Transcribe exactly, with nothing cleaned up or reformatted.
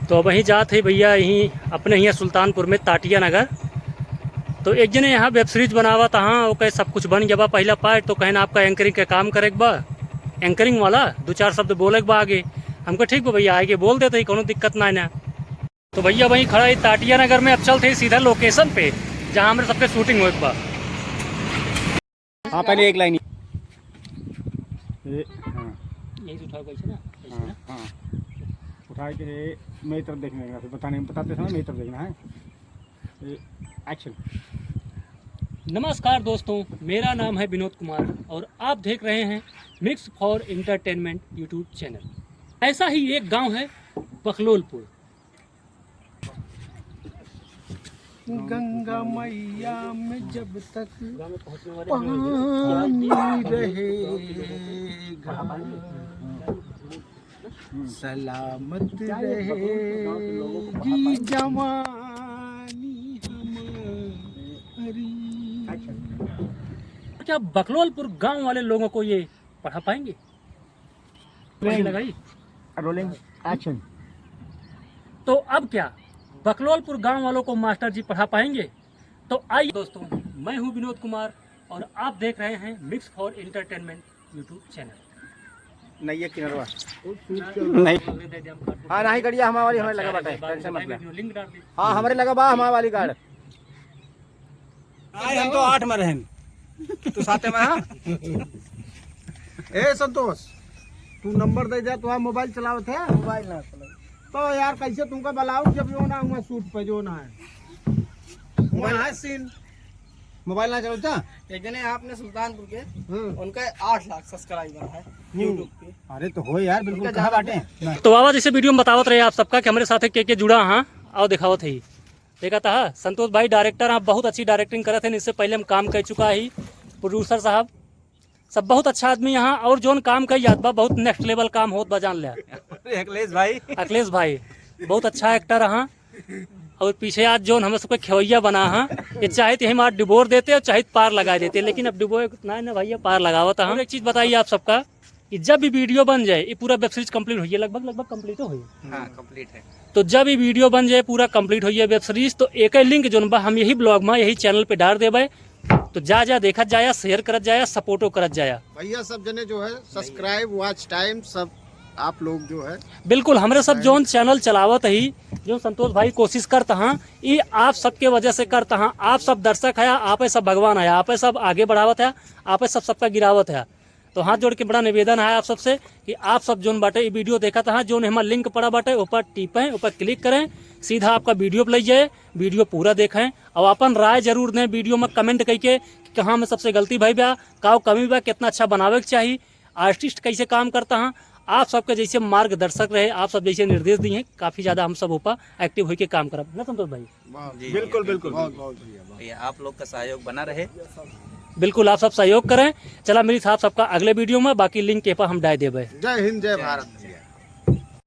तो अबहीं जात है भइया, यहीं अपने हियाँ सुल्तानपुर में ताटिया नगर। तो एक जने यहाँ web series बनावत हाँ, ओके सब कुछ बन गया बा। पहिला part तो कहन आपका anchoring के काम करे के बा, anchoring वाला दो चार शब्द बोले के बा आगे। हमको ठीक बा भइया, आगे बोल देते ही, कोनो दिक्कत ना है ना। तो भइया वहीं खड़ा है ताटिया नगर में, अब चलते ही सीधा location पे जहाँ हमरे सबके shooting होए के बा। हाँ, पहले एक line। ये, हाँ। यहीं से उठाओ कैसे ना, ऐसे हाँ, ना। हाँ। उठा के मेरी तरफ देखने का, फिर बताने, बताते समय मेरी तरफ देखना है। ये action। नमस्कार दोस्तों, मेरा नाम है विनोद कुमार और आप देख रहे हैं Mix for Entertainment YouTube channel। ऐसा ही एक गांव है बकलोलपुर। गंगा मैया में जब तक पानी रहेगा, सलामत रहेगी जवानी हमारी। क्या बकलोलपुर गांव वाले लोगों को ये पढ़ा पाएंगे? कैसी लगाई? Rolling, action। तो अब क्या बकलोलपुर गांव वालों को मास्टर जी पढ़ा पाएंगे? तो आइए दोस्तों, मैं हूं विनोद कुमार और आप देख रहे हैं Mix for Entertainment YouTube channel। नहीं, ये किनरवा। नहीं। हाँ, नहीं, गड़िया हमारे वाली हमारे लगा बाटे, tension मत ले। Link डाल दी। हाँ, हमारे लगा बा, हमारे वाली गाड़। आए हम तो आठ में रहन। तू साते में, हाँ? ए संतोष, तू number दे दे, तू mobile चलावत है? Mobile ना चलावत। तो यार, कैसे तुमका बुलाऊं जब जो ना हुआ shoot पे जो ना है? वहाँ है scene। Mobile ना चलावत? एक जने आपने सुल्तानपुर के, हम्म। उनका आठ लाख subscriber है हम्म। YouTube पे। अरे तो हो यार, बिल्कुल उनका कहाँ जाना बाटे? तो बाबा, जैसे video में बतावत रहे आप सबका कि हमरे साथे के के जुड़ा हाँ, आओ दिखावत है। देखा था, संतोष भाई director, आप बहुत अच्छी directing करत हैं, इससे पहले हम काम कर चुका ही। Producer साहब, सब बहुत अच्छा आदमी यहाँ, और जोन काम कर याद बा, बहुत next level काम होत बा, जान लिया। अखिलेश भाई। अखिलेश भाई, बहुत अच्छा actor हाँ। और पीछे आज जोन हमें सबके खेवैया बना हाँ, ये चाहे तो हम आज डिबोर देते और चाहे तो पार लगा देते, लेकिन अब डिबोर ना है ना भैया, पार लगावत हाँ। और एक चीज़ बताइए आप सबका, कि जब भी video बन जाए, ये पूरा web series complete होइए, लगभग, लगभग complete हो गई। हाँ, complete है। तो जब ये video बन जाए, पूरा complete होइए web series, तो एक link जोन बा हम यही vlog में, यही channel पे डाल देबे। तो जा, जा देखत जाया, share करत जाया, supportओ करत जाया। भैया सब जने जो है subscribe, watch time सब आप लोग जो है बिल्कुल, हमरे सब जोन channel चलावत ही, जो संतोष भाई कोशिश करत हाँ, ये आप सबके वजह से करत हाँ। आप सब दर्शक है, आप सब भगवान है, आप सब आगे बढ़ावत है, आप सब सबका गिरावत है। तो हाथ जोड़ के बड़ा निवेदन है आप सबसे कि आप सब जोन बाटे ई video देखत हाँ, जोन हमार link पड़ा बाटे, ऊपर टिपें, ऊपर click करें, सीधा आपका video पे ले जाए, video पूरा देखें और अपन राय जरूर दें video में comment करके कि कहाँ में सबसे गलती भई बा, का कमी बा, कितना अच्छा बनावे के चाही। Artist कैसे काम करत हाँ, आप सबके जैसे मार्गदर्शक रहे, आप सब जैसे निर्देश दिए हैं, काफ़ी ज़्यादा हम सब ऊपर active होके काम करब ना संतोष भाई? बहुत जी, बिल्कुल, बिल्कुल। बहुत, बहुत बढ़िया, बहुत। ये आप लोग का सहयोग बना रहे। बिल्कुल, आप सब सहयोग करें। चला मिली साहब सबका अगले video में, बाकी link के पर हम डाल देबे। जय हिंद, जय भारत।